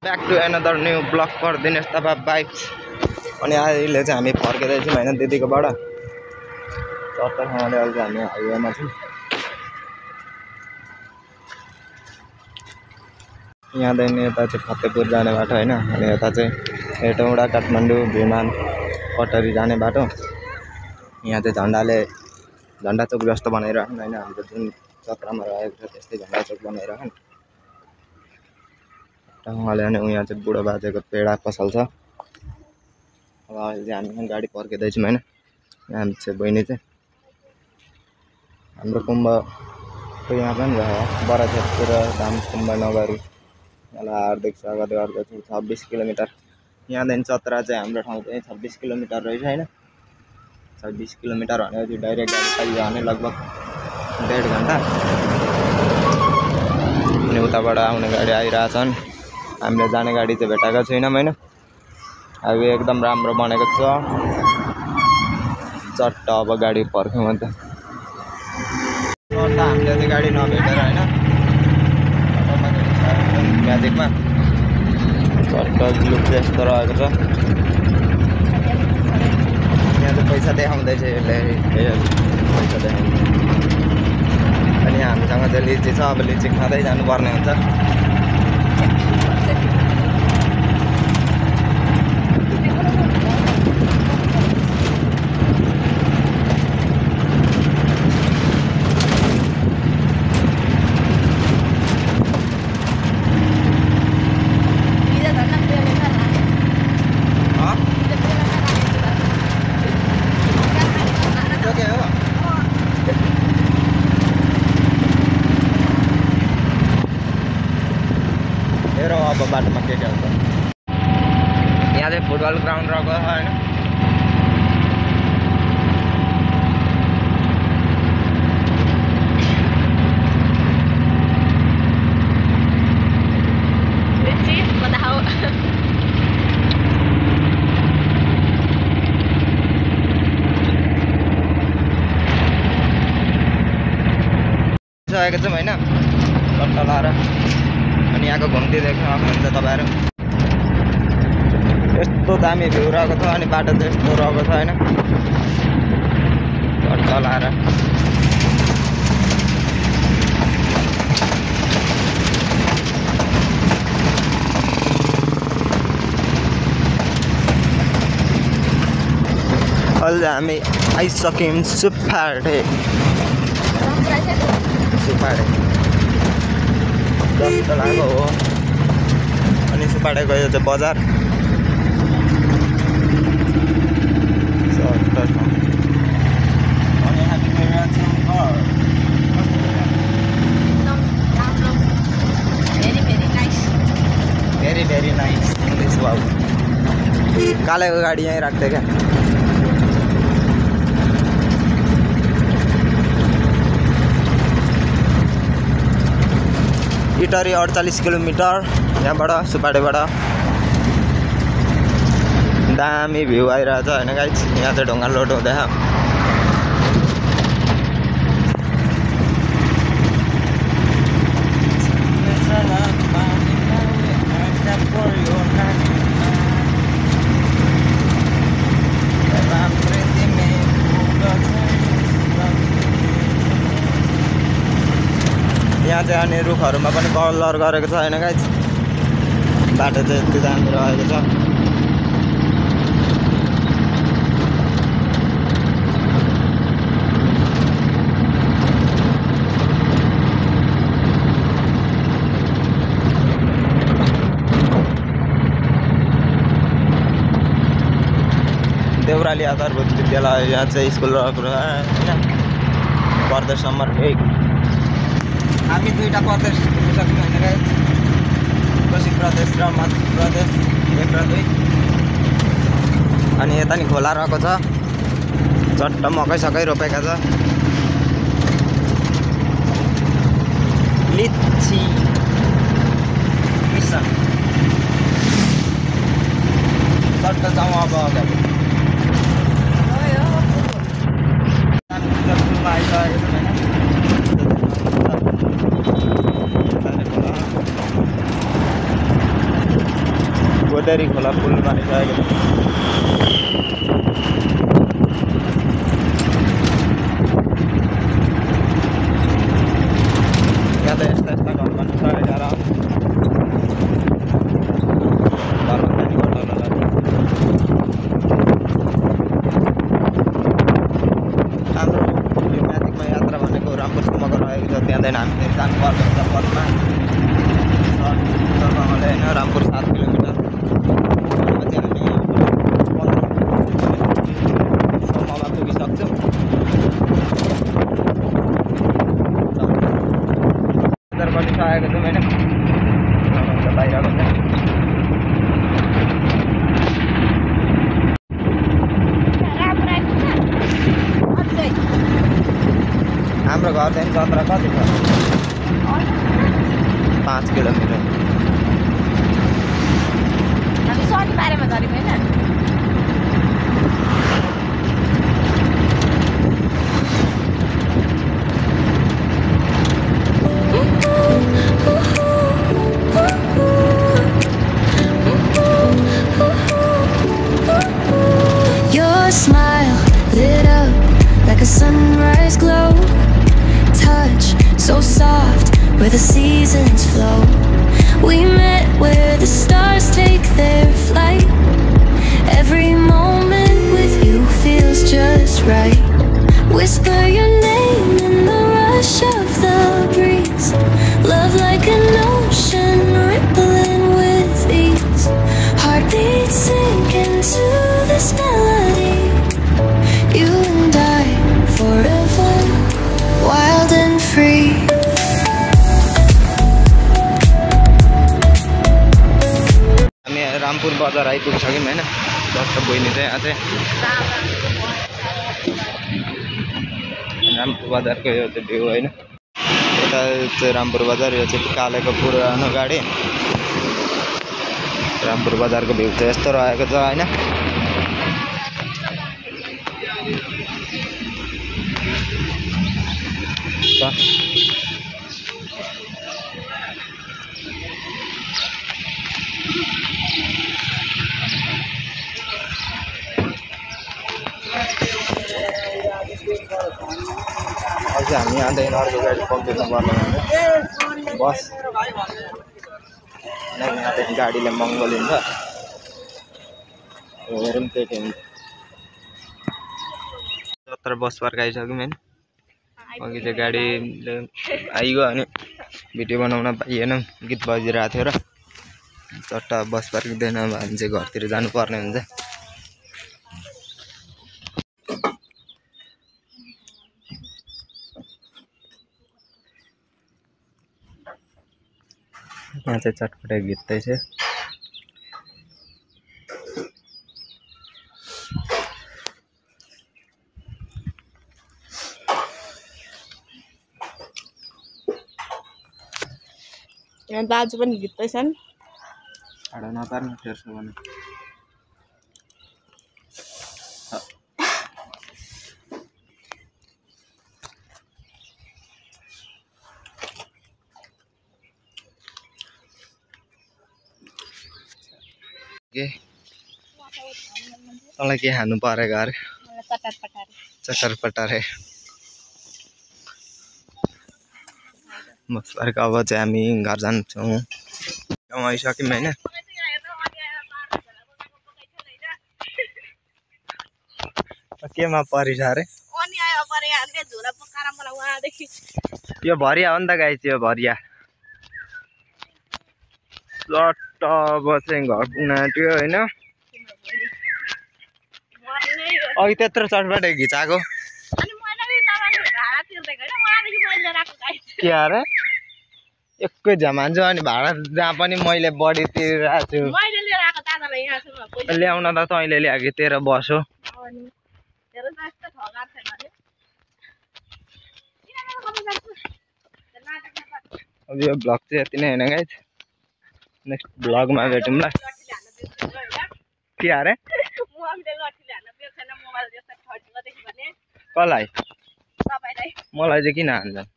Back to another new vlog for Dinesh Thapa Bikes. अनि अहिले चाहिँ हामी फर्किँदैछौँ हैन दिदीकोबाट चट्टाङले अहिले हामी हाइवेमा छौँ यहाँदेखि यता चाहिँ फतेहपुर जाने बाटो हैन अनि यता चाहिँ हेटौँडा काठमाडौँ विमान पटरी जाने बाटो यहाँ चाहिँ झण्डा चौक जस्तो बनाइराखन हैन हाम्रो जुन चक्रमा रहेको छ त्यस्तै झण्डा चौक बनाइराखन उहाँले अनि यहाँ चाहिँ बुढो बाजेको पेडा पसल छ अब अहिले हामी गाडी पर्किँदैछौँ हैन हामी चाहिँ बहिनी चाहिँ हाम्रो कुम्भको यहाँ पनि रह्यो बराछेपुर धाम कुम्भ नगरी यसलाई हार्दिक स्वागत गर्दछु 26 किलोमिटर यहाँदेखि चतरा चाहिँ हाम्रो ठाउँ चाहिँ 26 किलोमिटर रहेछ हैन 26 किलोमिटर भनेपछि डाइरेक्ट गाडी पाइयो भने लगभग 1.5 घण्टा अनि उताबाट आउने गाडी आइरहेछन् हामीले जाने गाडी चाहिँ भेटाएको छैनौँ हैन हाइवे एकदम राम्रो बनेको छ चट्ट अब गाडी पर्ख्यौँ अन्त चट्ट हामीले चाहिँ गाडी नभेटेर हैन म्याजिकमा चट्ट लुक चाहिँ यस्तो रहेको छ यहाँ चाहिँ पैसा देखाउँदैछ यसले पैसा देखाउँछ अनि हामीसँग चाहिँ लिची छ अब लिची खाँदै जानुपर्ने हुन्छ अब बाटोमा के हुन्छ यहाँ चाहिँ फुटबल ग्राउन्ड रहेको छ हैन सकेको छौँ हैन टट्ट लाएर अनि यहाँको घुम्ती देख्न सक्नुहुन्छ तपाईहरु यस्तो दामी भ्यू रहेको छ अनि बाटो चाहिँ यस्तो रहेको छ हैन टट्ट लाएर अहिले हामी आइसक्यौँ सुपाडे जस्तो लाग्यो हो अनि सुपाडे गयो चाहिँ बजार अनि हामी गइरहेछौँ भेरी नाइस इङ्ग्लिस भाउ कालेको गाडी यहीँ राख्थ्यो क्या इटरी 48 किलोमिटर यहाँबाट सुपाडेबाट दामी भ्यू आइरहेछ हैन गाइस यहाँ चाहिँ ढुङ्गा लोड हुँदैछ यहाँ चाहिँ अनि रुखहरुमा पनि कलर गरेको छ हैन गाइस बाटो चाहिँ यति दामी रहेको छ देउराली आधारभूत विद्यालय यहाँ चाहिँ स्कुल रहेको हैन प्रदेश नम्बर 1 हामी दुईटा प्रदेश पुगिसक्यौँ हैन गाइस कोशी प्रदेश र मध्य प्रदेश 1 र 2 अनि यता नि खोला रहेको छ चट्ट मकै सकै रोपेका छ लिची मिसन चट्ट जाउँ अब अगाडि गोदेरी खोला पुल बनिसकेको छ। यहाँ त यस्ता यस्ता घर बनिसकेका र हाम्रो यो म्याजिकमा यात्रा भनेको रामपुरसम्मको रहेको छ। त्यहाँदेखि हामी जानुपर्छ बसमा सरले होइन रामपुर 7 किलोमिटर पछि हामी 15 पुगिसक्छौँ। बनिसकेको छौँ होइन बाहिरको चाहिँ हाम्रो घरदेखि जत्रा कति छ? 5 किलोमिटर। हामी शनिबारेमा झऱ्यौँ होइन? Your smile lit up like a sunrise glow, touch so soft where the seasons flow. We met where the stars take their flight. Every moment with you feels just right. Whisper your name in the rush of the breeze. Love like an ocean rippling with ease. Heartbeats sink into this melody. You and I forever, wild and free. हामी रामपुर बजार आइपुगिसक्यौँ होइन। जस्तो बहिनी चाहिँ यहाँ चाहिँ रामपुर बजारको यो चाहिँ भ्यू होइन। यता चाहिँ रामपुर बजार, यो चाहिँ कालेको पुरानो गाडी। रामपुर बजारको भ्यू चाहिँ यस्तो रहेको छ होइन। अझै हामी यहाँदेखि अर्को गाडी पक्रिनु पर्ने हुन्छ बस। यहाँदेखि गाडीले महँगो लिन्छ। हेरौँ के हुन्छ। जत्रा बस पार्क आइसक्यौँ होइन। अघि चाहिँ गाडीले आइगयो अनि भिडियो बनाउन पाइएन, गीत बजिरहेको थियो र। चट्ट बस पार्किँदैन भने चाहिँ घरतिर जानुपर्ने हुन्छ। यहाँ चाहिँ चटपटे गीत छ। यहाँ दाजु पनि गीतैछन्। आडा नपार्नु तेर्सो भने तँलाई के खानु परेको अरे? चटर पटारे बस पार्क। अब चाहिँ हामी घर जान्छौँ। गाउँ आइसक्यौँ होइन। केमा परिछ अरे? यो भरिया हो नि त गाइस, यो भरिया। लट्ट अब चाहिँ घर पुग्न आँट्यो होइन। अघि त्यत्रो चटपटे घिचाएको के अरे? एकै झमान्छु अनि भाडा जहाँ पनि मैले बढी तिरिरहेको छु। ल्याउन त तैँले ल्याएको तेरो बसो। अब यो भ्लग चाहिँ यति नै होइन गाइस। नेक्स्ट भ्लगमा भेटौँला। के अरे? कसलाई? मलाई चाहिँ किन हान्छन्?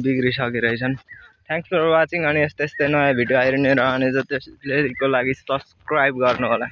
बिग्रिसकिरहेछन्। थ्याङ्क्स फर वाचिङ अनि यस्तै नयाँ भिडियो आइरहने रहनेछ त्यसको लागि सब्सक्राइब गर्नु होला।